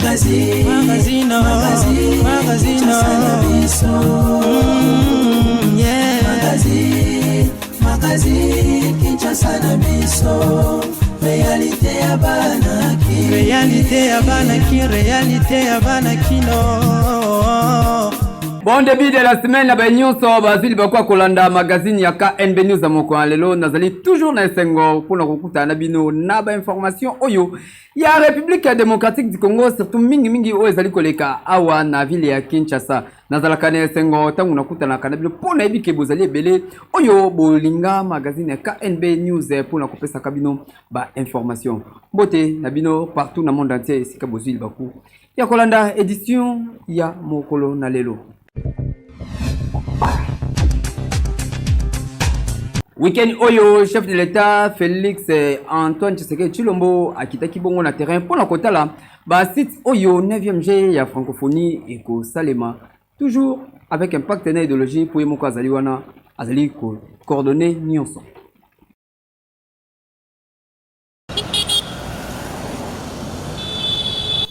Magazine, Magazine, magazine, magazine, Kinshasa na biso. Yeah. Magazine, magazine, Kinshasa na biso. Réalité ya bana Kin. Réalité ya bana Kin, réalité ya bana Kino. Bon début de la semaine na baye nyonso bazwi libaku ya kolanda magazine ya KNB News ya mokolo ya lelo. Nazali toujours na esengo mpona kokutana na bino na ba information oyo ya République ya démocratique du Congo, surtout mingimingi oyo ezali koleka awa na ville ya Kinshasa. Nazalaka na esengo ntango nakutanaka na bino mpo nayebi ke bozali ebele oyo bolinga magazine ya KNB News mpona kopesaka bino ba information. Mbote na bino partout na monde entier esika bozwi libaku ya kolanda edition ya mokolo na lelo. Week-end oyo chef de l'État Félix Antoine Tshisekedi Tshilombo akitaki bongo na terrain mpona kotala ba site oyo 9e G ya francophonie ekosalema, toujours avec impact na idéologie mpo ye moko azali wana azali ko coordonner nyonso.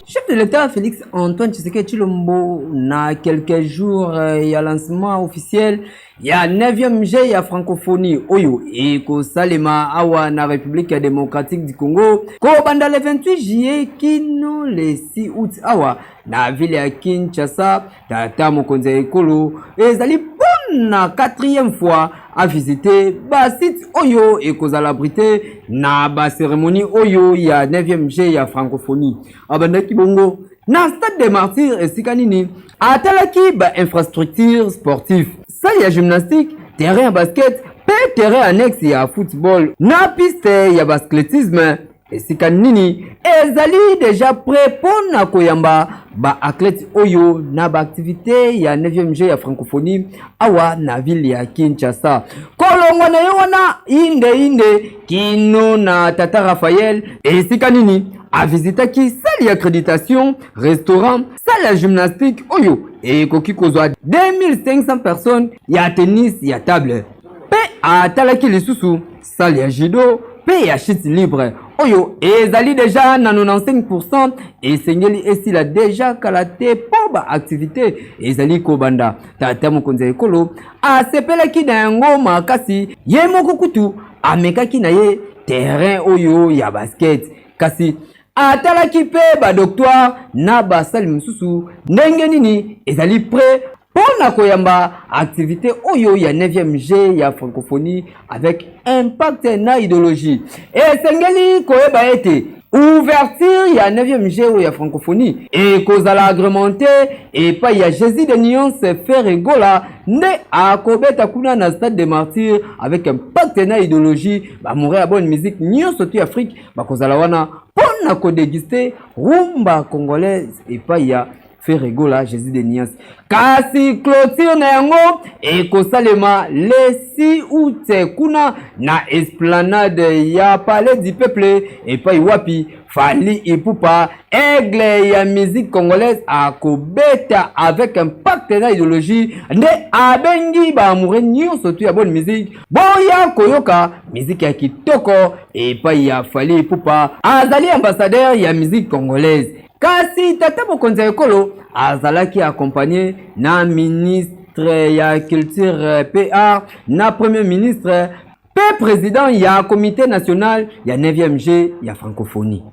Chef de l'État Félix Antoine Tshisekedi Tshilombo na quelques jours ya lancement officiel ya 9e G ya francophonie oyo ekosalema awa na République ya démocratique du Congo kobanda le 28 juillet kino le 6 août awa na ville ya Kinshasa. Tata mokonzi ya ekolo ezali mpona 4e fois avisite basite oyo ekozala abrite na bacérémonie oyo ya 9e G ya francophonie. Abandaki bongo na stade des Martyrs esika nini atalaki ba infrastructure sportive, salle ya gymnastique, terrain ya basket mpe terrain annexe ya football na piste ya baskletisme esika nini ezali deja prêt mpona koyamba baathlète oyo na baaktivité ya 9e G ya francophonie awa na ville ya Kinshasa. Kolongwa na ye wana inde inde kino na tata Raphaël esika nini avisitaki salle ya accréditation, restaurant, salle ya gymnastique oyo ekoki kozwa 2500 personnes ya tennis ya table, mpe atalaki lisusu salle ya judo mpe ya chute libre oyo ezali deja na 95%, esengeli esila deja kala te mpo baaktivité ezali kobanda. Tata mokonzi ya ekolo asepelaki na yango makasi, ye moko kutu amekaki na ye terrain oyo ya basket, kasi atalaki mpe badoctoire na basali mosusu ndenge nini ezali prêt mpo na koyamba activité oyo ya 9e G ya francophonie avec impact na idéologie. Esengeli koyeba ete ouverture ya 9e G oyo ya francophonie ekozala agrémenté epai ya Jésus de Nuance Ferre Gola nde akobeta kuna na stade des Martyrs avec impact na idéologie. Bamoure ya bonne musique nyonso tu Afrique bakozala wana mpo na kodeguste rumba congolaise epai ya Ferre Gola, Jésus de Nuance. Kasi clôture na yango ekosalema le 6 août kuna na esplanade ya Palais du Peuple epai wapi Fally Ipupa, aigle ya musique congolaise, akobeta avec impact na idéologie nde abengi ba amoureux nyonso tu ya bonne musique boya koyoka musique ya kitoko epai ya Fally Ipupa, azali ambassadeur ya musique congolaise. Kasi tata mokonzi ya ekolo azalaki accompagné na ministre ya culture PA, na premier ministre mpe président ya comité national ya 9e G ya francophonie.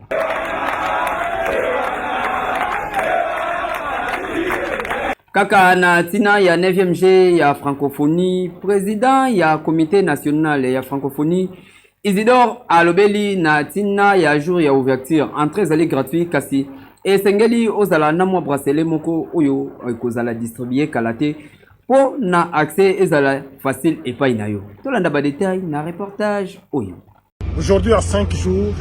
Kaka na ntina ya 9e G ya francophonie, président ya comité national ya francophonie Isidore alobeli na ntina ya jour ya ouverture. Entrée ezali gratuit, kasi esengeli ozala na mwa bracelet moko oyo ekozala distribue kala te mpo na accès ezala facile epai na yo. Tolanda ba détail na reportage oyo. Aujourd'hui, à 5 jours,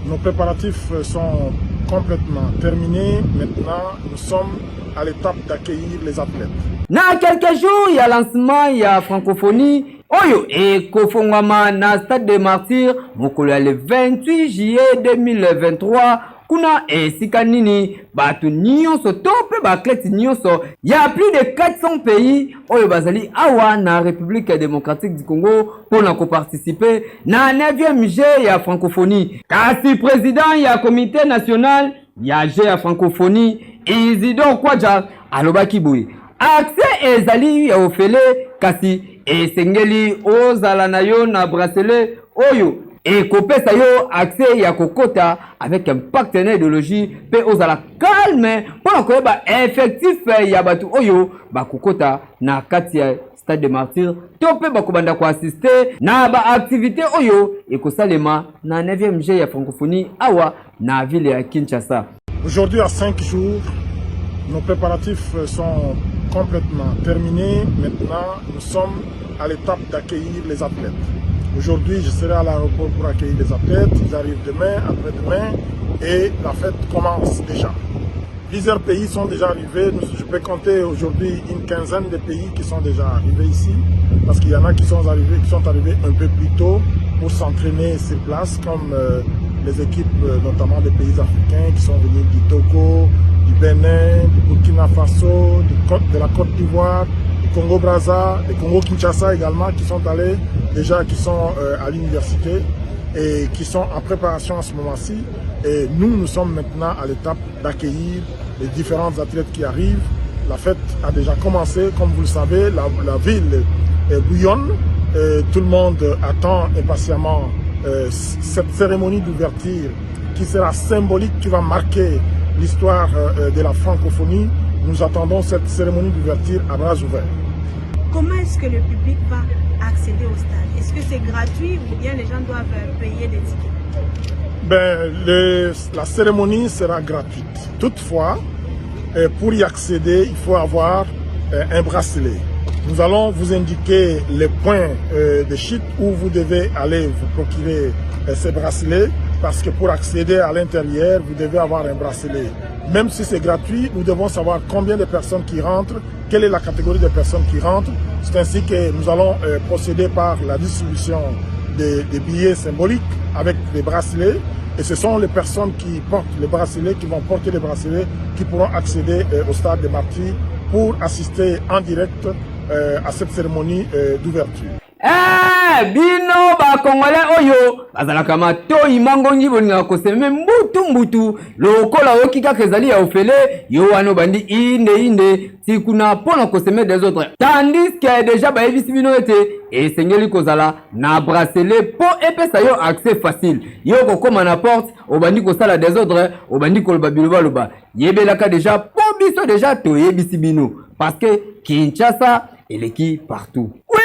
nos préparatifs sont complètement terminés. Maintenant, nous sommes à l'étape d'accueillir les athlètes. Na quelques jours ya lancement ya francophonie oyo ekofongwama na stade des Martyrs mokolo ya le 28 juillet 2023, kuna esika nini bato nyonso to mpe baathlète nyonso ya plus de 400 pays oyo bazali awa na République démocratique du Congo mpona koparticipe na 9e G ya francophonie. Kasi président ya comité national ya jeu ya francophonie Isidore Kwadja alobaki boye accès ezali ya ofele kasi esengeli ozala na yo na bracelet oyo ekopesa yo accès ya kokota avec impact na idéologie mpe ozala calme mpo na koyeba effectif ya bato oyo bakokota na kati ya stade de martyr to mpe bakobanda koassiste na baaktivité oyo ekosalema na 9e jeu ya francophonie awa na ville ya Kinshasa. Aujourd'hui, à 5 jours, nos préparatifs sont complètement terminés. Maintenant, nous sommes à l'étape d'accueillir les athlètes. Aujourd'hui, je serai à l'aéroport pour accueillir les athlètes. Ils arrivent demain, après-demain, et la fête commence déjà. Plusieurs pays sont déjà arrivés. Je peux compter aujourd'hui une quinzaine de pays qui sont déjà arrivés ici, parce qu'il y en a qui sont arrivés, qui sont arrivés un peu plus tôt pour s'entraîner sur place, comme euh, les équipes euh, notamment des pays africains qui sont venus du Togo, du Bénin, du Burkina Faso, du, de la Côte d'Ivoire, du Congo-Brazza, du Congo-Kinshasa également, qui sont allés déjà, qui sont euh, à l'université et qui sont en préparation à ce moment-ci. Et nous, nous sommes maintenant à l'étape d'accueillir les différents athlètes qui arrivent. La fête a déjà commencé, comme vous le savez, la, la ville est bouillonne. Et tout le monde attend impatiemment euh, cette cérémonie d'ouverture qui sera symbolique, qui va marquer l'histoire euh, de la francophonie. Nous attendons cette cérémonie d'ouverture à bras ouverts. Comment est-ce que le public va accéder au stade Est-ce que c'est gratuit ou bien les gens doivent euh, payer des tickets ben, le, La cérémonie sera gratuite. Toutefois, euh, pour y accéder, il faut avoir euh, un bracelet. Nous allons vous indiquer les points de chute où vous devez aller vous procurer ces bracelets parce que pour accéder à l'intérieur, vous devez avoir un bracelet. Même si c'est gratuit, nous devons savoir combien de personnes qui rentrent, quelle est la catégorie de personnes qui rentrent. C'est ainsi que nous allons euh, procéder par la distribution des, des billets symboliques avec des bracelets. Et ce sont les personnes qui portent les bracelets, qui vont porter les bracelets, qui pourront accéder euh, au stade des Martyrs pour assister en direct euh, à cette cérémonie euh, d'ouverture. Eh, bino bakongole oyo bazalaka matoi mangongi bolingaka koseme mbutu mbutu lokola oyoki kaka ezali ya ofele yo wana obandi inde inde ti kuna mpo na koseme des autres tandis que deja bayebisi bino ete esengeli kozala na bracelet mpo epesa yo accès facile yo okokoma na porte obandi kosala desordre obandi koloba bilobaloba yebelaka deja mpo biso deja toyebisi bino parce que kinshasa eleki partout oui!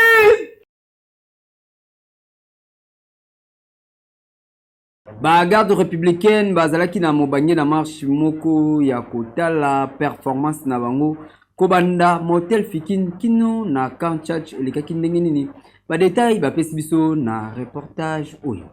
Ba garde républicaine bazalaki na mobange na marche moko ya kotala performance na bango kobanda motel Fikin kino na camp Church elekaki ndenge nini. Ba details bapesi biso na reportage oyo.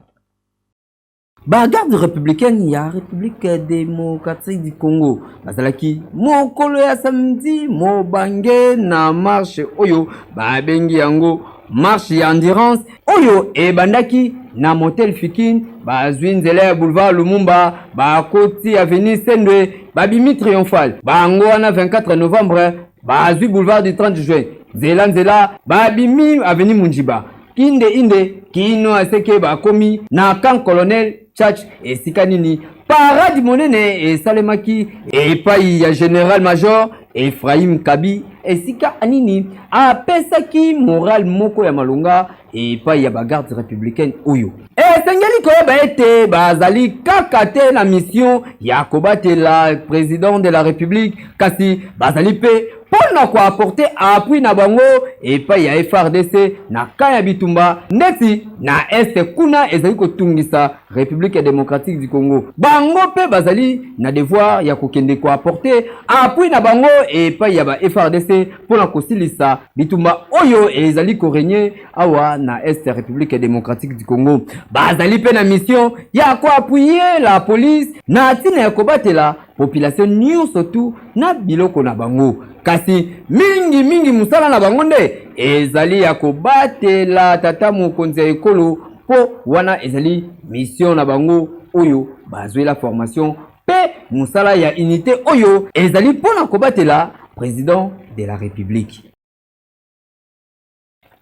Ba garde républicaine ya République démocratique du Congo bazalaki mokolo ya samedi mobange na marche oyo babengi yango marche ya endurance oyo ebandaki na motel Fikin, bazwi nzela ya boulevard Lumumba, bakoti avenue Sendwe, babimi triomphal. Bango wana 24 novembre bazwi boulevard du 30 juin, nzela nzela babimi avenue Munjiba, inde inde kino aseke bakomi na camp colonel Church esika nini parade monene esalemaki epai ya general major Ephraim Kabi esika nini apesaki morale moko ya malonga epai ya bagarde républicaine oyo esengeli koyeba ete bazali kaka te na mission ya kobatela président de la république kasi bazali mpe mpo na koaporte appui na bango epai ya FRDC na ka ya bitumba ndeti na este kuna ezali kotungisa République démocratique du Congo. Bango mpe bazali na devoir ya kokende koaporte appui na bango epai ya ba FRDC mpo na kosilisa bitumba oyo ezali korenye awa na est ya République démocratique du Congo. Bazali mpe na mission ya koapuye la police na ntina ya kobatela population nyonso tu na biloko na bango. Kasi mingi mingi mosala na bango nde ezali ya kobatela tata mokonzi ya ekolo, mpo wana ezali mission na bango oyo bazwela formation mpe mosala ya unité oyo ezali mpo na kobatela président de la République.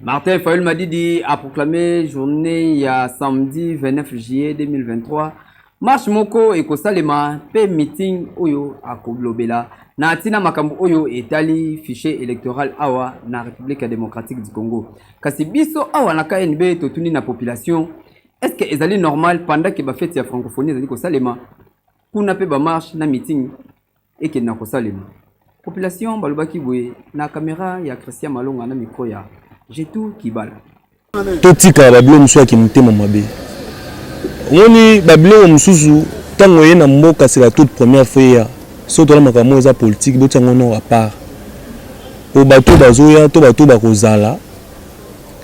Martin Fayulu Madidi a proclamé journée ya samedi 29 juillet 2023 Marche moko ekosalema mpe meeting oyo akolobela na ntina makambo oyo etali fichier electoral awa na Republique Democratique du Congo. Kasi biso awa na KNB totuni na population, est-ce que ezali normal pendant que ba fete ya francophonie ezali kosalema kuna mpe ba marche na meeting ekende na kosalema? Population balobaki boye na camera ya Christian Malonga na micro ya Jetou Kibala. Totika babiloko mosusu ya kimotema mabe. Omoni babiloko mosusu ntango oye na mboka c'est la toute première fois eya soki tola makambo oyo eza politique botia yango nord à part po bato oyo bazoya to bato oyo bakozala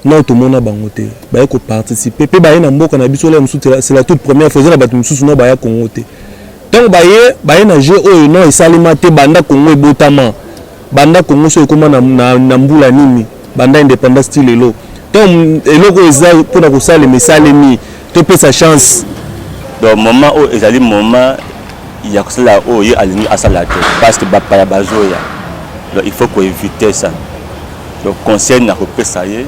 nao tomona bango te baye koparticipe mpe baye na mboka na biso la mosusu c'est la toute première fois eza na bato mosusu nao baya Congo te ntango baye baye na jeu oyo nao esalema te banda Congo ebotama Banda Congo soki ekoma na, na, na mbula nini banda independance ti lelo ntango eloko oyo eza mpona kosalema esalemi topesa chance. Donc moment oyo ezali moment ya kosala oyo ye alingi asala te parce que bapaya bazoya, donc il faut koevite ça. Donc conseil na kopesa ye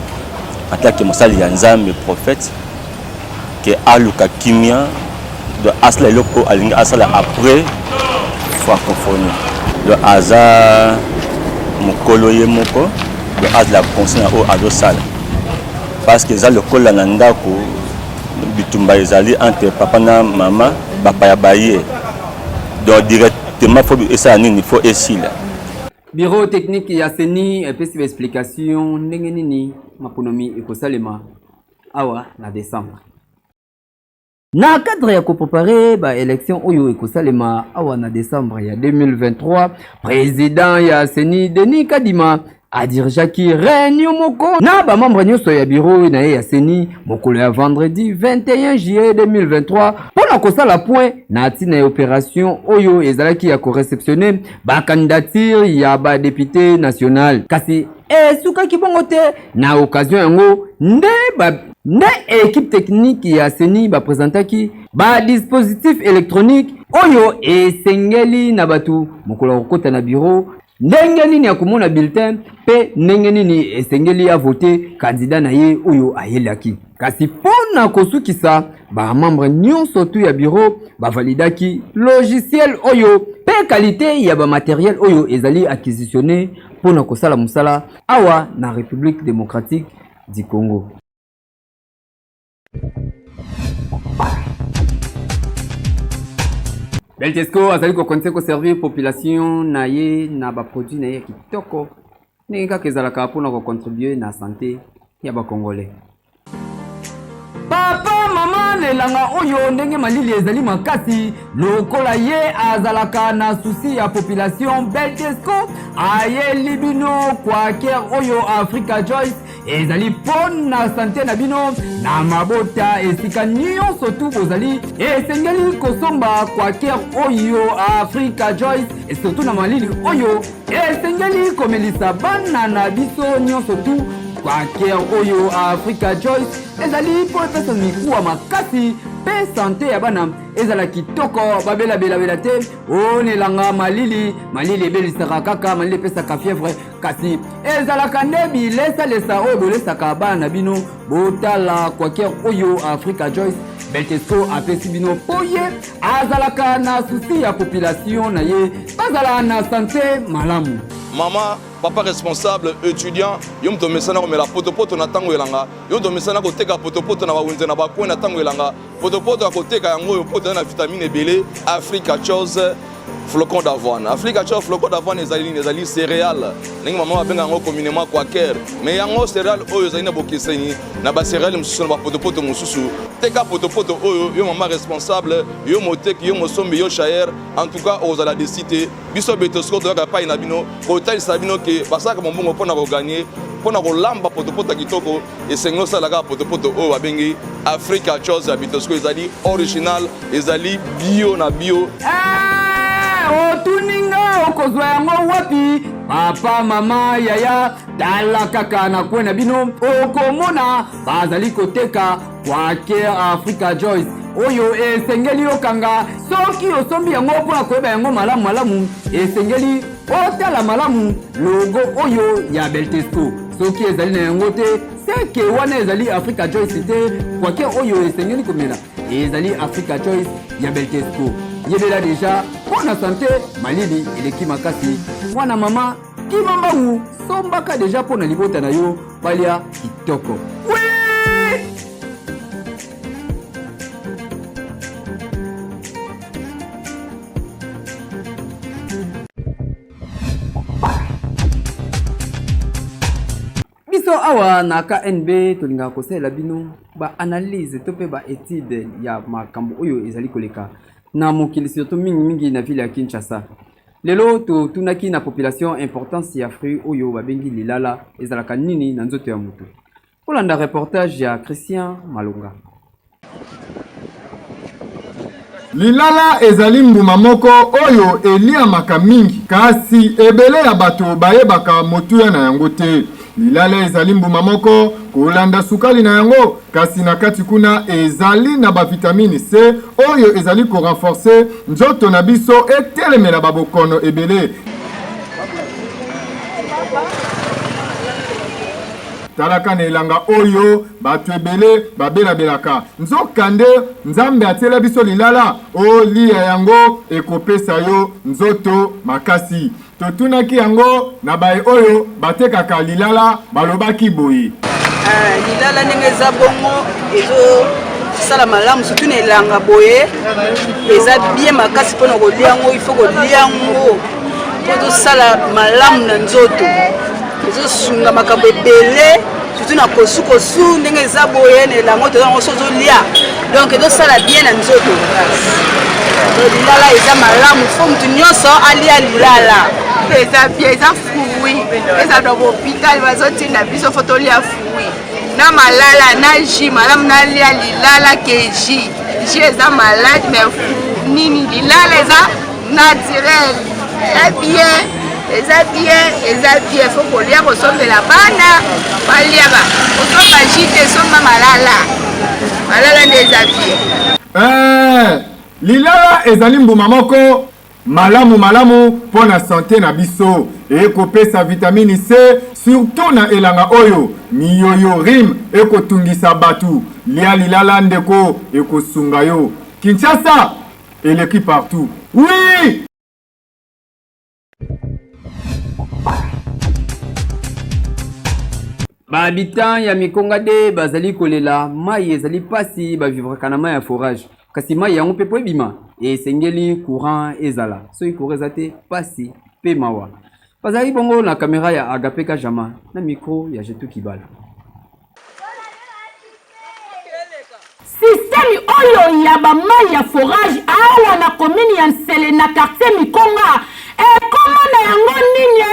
en tant que mosali ya Nzambe prophète ke aluka kimia, donc asala eloko alingi asala après francophonie. Donc aza mokolo ye moko, donc azala conscient na oyo azosala parce que eza lokola na ndako bitumba ezali entre papa na mama, bapaya baye, donc directement faut esala nini, faut esila. Bureau technique ya CENI epesi ba explication ndenge nini maponomi ekosalema awa na décembre. Na cadre ya koprepare ba élection oyo ekosalema awa na décembre ya 2023, président ya CENI Denis Kadima adirigeaki réunion moko na bamembre nyonso ya bureau na ye ya CENI mokolo ya vendredi 21 juillet 2023 mpo na kosala point na ntina ya opération oyo ezalaki ya koreceptionne bakandidature ya badepute national. Kasi esukaki bongo te. Na occasion yango nde ba nde équipe technique ya CENI bapresentaki ba dispositif électronique oyo esengeli na bato mokolo ya kokota na bureau, ndenge nini ya komona bulletin mpe ndenge nini esengeli avote candidat na ye oyo ayelaki. Kasi mpo na kosukisa, ba membre nyonso tu ya bureau bavalidaki logiciel oyo mpe qualité ya ba matériel oyo ezali acquisitionné mpo na kosala mosala awa na République démocratique du Congo. Beltesco azali kokontinue koservir population na ye na baproduit na ye ya kitoko ndenge kaka ezalaka mpona kocontribue na sante ya bacongolais. Papa, mama na elanga oyo ndenge malili ezali makasi lokola ye azalaka na souci ya population, Beltesco ayeli bino kwaker oyo Africa Joyce ezali mpo na sante na bino na mabota esika nyonso tu bozali. Esengeli kosomba kwaker oyo Africa Joyce, surtout na malili oyo esengeli komelisa bana na biso nyonso tu kwaker oyo Africa Joyce ezali mpo epesa mikuwa makasi mpe sante ya bana ezala kitoko, babelabelabela te onelanga malili. Malili ebelisaka kaka, malili epesaka fièvre, kasi ezalaka nde bilesalesa oyo bolesaka bana na bino. Botala kwaker oyo Africa Joyce Beltesco apesi bino mpo ye azalaka na susi ya population na ye bazala na sante malamu. Mama, papa responsable, étudiant, yo moto omesana komela potopoto na ntango elanga, yo moto omesana koteka potopoto na bawenze na bacoin na ntango elanga, potopoto ya koteka yango oyo mpo na vitamine ebele. Africa Chose flocon d'avoine. Africa Chose flocon d'avoine ezali nini? Ezali céréale, ndenge mama babenga yango communément quaker, mais yango céréale oyo ezali na bokeseni na ba céréale mosusu na bapotopoto mosusu. Teka potopoto oyo, yo mama responsable, yo moteki, yo mosombi, yo chayer, en tout cas ozala desi te. Biso Betosco toyaka epai na bino kotalisa bino ke basalaka mombongo mpo na koganye, mpo na kolamba potopoto ya kitoko. Esengeli osala kaka potopoto oyo babengi Africa Chose ya Bitosco, ezali original, ezali bio na bio. Otuni nga okozwa yango wapi? Papa, mama, yaya, tala kaka na kwe na bino, okomona bazali koteka Quaker Africa Joyce oyo esengeli okanga. Soki osombi yango, mpo na koyeba yango malamu malamu, esengeli otala malamu logo oyo ya Beltesco. Soki ezali na yango te, seke wana ezali Africa Joyce te. Quaker oyo esengeli komela. Ezali Africa Choice ya Beltesco. Yebela deja mpo na sante, malili eleki makasi. Mwana mama kima mbangu, sombaka deja mpo na libota na yo balia kitoko. Biso awa na KNB tolingaka kosalela bino ba analyse to mpe ba etude ya makambo oyo ezali koleka na mokili surtout mingi mingi na ville ya Kinshasa. Lelo totunaki na population importance ya fruit oyo babengi lilala ezalaka nini na nzoto ya moto. Kolanda reportage ya Christian Malonga. Lilala ezali mbuma moko oyo eliamaka mingi, kasi ebele ya bato bayebaka motuya na yango te. Lilala ezali mbuma moko kolanda sukali na yango, kasi na kati kuna ezali na ba vitamine C oyo ezali ko renforcer nzoto na biso etelemela ba bokono ebele. Talaka na elanga oyo bato ebele babelabelaka, nzokande Nzambe atiela biso lilala, oliya yango ekopesa yo nzoto makasi. Totunaki yango na baye oyo batekaka lilala, balobaki boye. Ah, lilala ndenge eza bongo ezosala malamu surtout na elanga boye eza bien makasi mpona kolia yango il faut kolia yango mpo ezosala malamu na nzoto ezosunga makambo ebele surtout na kosukosu ndenge eza boye na elango toza yango so ozolia donc ezosala bien na nzoto makasi lilala eza malamu fo motu nyonso alia lilala eza bien eza fruit eza na hôpital bazotinda biso fo tolia fruit na malala na jus malamu nalia lilala ke jus jus eza malade mais nini lilala eza naturel eza bien eza bien eza bien fo kolia kosombela bana baliaka kosomba jus te somba malala malala nde eza bien eh, lilala ezali mbuma moko malamu malamu mpo na sante na biso ekopesa vitamini C surtout na elanga oyo miyoyo rime ekotungisa bato lia lilala ndeko ekosunga yo Kinshasa eleki partout oui. Ba habitants ya Mikonga de bazali kolela mai ezali pasi ba vivraka na mai ya forage kasi mai yango mpe po ebima esengeli courant ezala soki courant eza te pasi mpe mawa bazali bongo na kamera ya Agape Kajama na micro ya Jetu Kibala. Système oyo ya ba mayi ya forage awa na commune ya Nsele na quartier Mikonga ekoma na yango nini?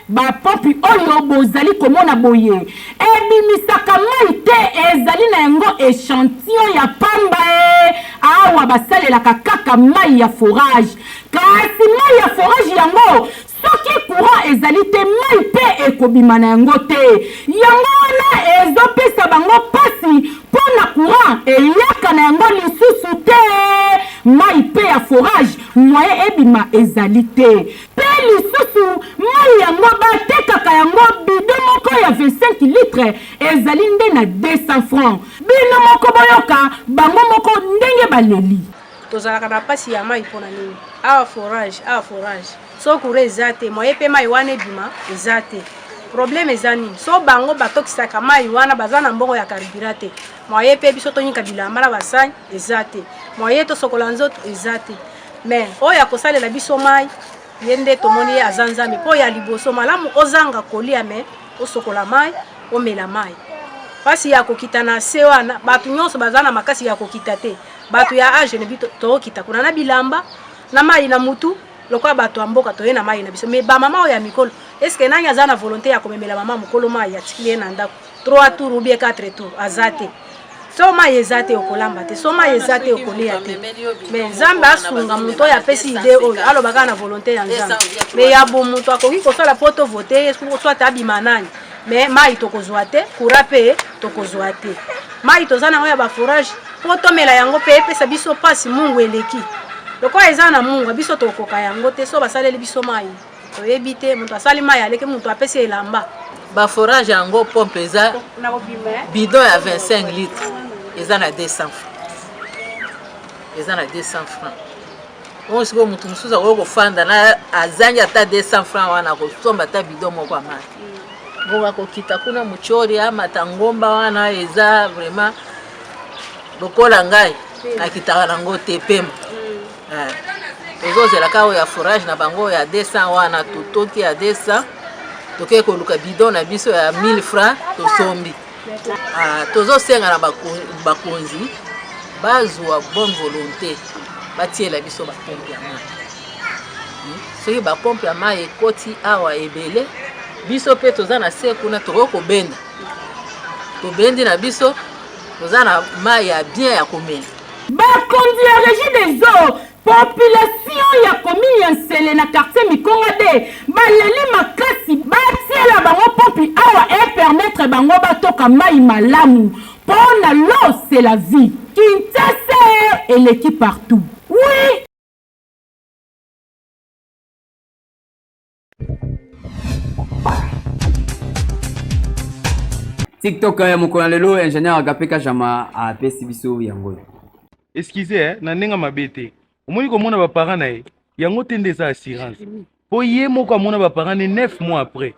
Ba pompi oyo bozali komona boye ebimisaka mayi te, ezali na yango echantillon ya pamba e. Awa basalelaka kaka mayi ya forage, kasi mayi ya forage yango Soki courant ezali te mayi pe ekobima na yango te. Yango wana ezopesa bango pasi po na courant eyaka na yango lisusu te. Mayi pe ya forage moyen ebima ezali te. Pe lisusu mayi yango batekaka yango bidon moko ya 25 litres ezali nde na 200 francs. Bino moko boyoka bango moko ndenge baleli. Tozalaka na pasi ya mayi pona nini? Awa forage, awa forage. So courant eza te, moyen pe mayi wana ebima eza te. Problème eza nini? So bango batokisaka mayi wana baza na mbongo ya carburant te. Moyen pe biso tonyika bilamba na basani eza te. Moyen tosokola nzoto eza te. Mais oyo akosalela biso mayi ye nde tomoni ye aza Nzambe. Po ya liboso malamu ozanga kolia mais osokola mayi, omela mayi. Pasi ya kokita na se wana bato nyonso baza na makasi ya kokita te. Bato ya age na biso tokita kuna na bilamba na mayi na mutu lokola bato ya mboka toye na mayi na biso mais ba mama oyo ya mikolo est ce que nani aza na volonté ya komemela mama mokolo mayi atikili ye na ndako 3 tours ou bien 4 tours aza te so mayi eza te okolamba te so mayi eza te okolia te mais nzambe asunga moto oyo apesi idée oyo aloba kaka na volonté ya nzambe mais ya bomoto akoki kosala po to vote ye soit abima nani mais mayi tokozwa te courant mpe tokozwa te mayi toza nango ya baforage mpo tomela yango mpe epesa biso mpasi mungu eleki lokola eza na mungu biso tokoka yango te so basaleli biso mayi toyebi te moto asali mayi aleki moto apesi elamba baforage yango pompe eza bidon ya 25 litre eza na 200 francs. eza na 200 francs. Bongo sikoyo moto mosusu akoki kofanda na azangi ata 200 francs wana akosomba ata bidon moko ya mai. Bongo akokita kuna mochori amata ngomba wana eza vraiment lokola ngai nakitaka nango te pema. Eh, tozozela kaka oyo ya forage na bango ya 200 wana totoki ya 200 tokei koluka bidon na biso ya 1000 francs tosombi. Ah, tozosenga na bakonzi bazwa bonne volonté batiela biso bapompe ya mai. Soki bapompe ya mai ekoti awa ebele, biso mpe toza na se kuna tokoki kobenda, tobendi na biso, toza na mai ya bien ya komela. Bakonzi ya Regie des eaux, population ya commune ya Nsele na quartier Mikonga de baleli makasi batiela bango pompi awa e permettre bango batoka mayi malamu po na l'eau c'est la vie. Kinshasa eleki partout. Oui! TikTok ya mokolo na lelo ingénieur Agape Kajama apesi biso yango oyo. Excusez eh, na ndenge mabe te. Omoni komona ba parents na ye, yango te nde eza assurance. Po ye moko amona ba parents ne 9 mois après.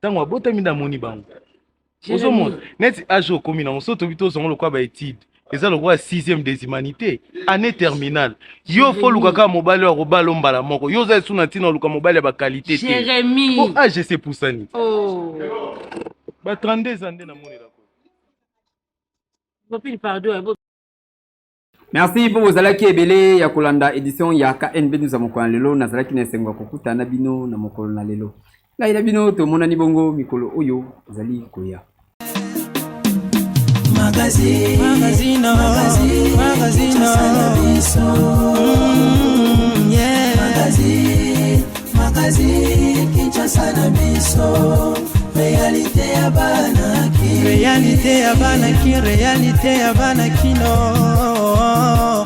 Tango abotami nde amoni bango. Ozomona neti age okomi nango so tobi tozongo lokola ba étude eza lokola sixième des humanités année terminale yo fo luka kaka mobali oyo akobala mbala moko yo oza esu na ntina oluka mobali ya bakalite te po age esi epusani oh. Ba 32 ans nde namonela Merci mpo bozalaki ebele ya kolanda edition ya KNB News ya mokolo na lelo. Nazalaki na esengo ya kokutana na bino na mokolo na lelo. Ngai na bino tomonani bongo mikolo oyo ezali koya. Magazine, magazine, magazine, magazine, yeah. Magazine, magazine, Kinshasa na biso. Réalité ya bana ki. Réalité ya bana ki, réalité ya bana kino.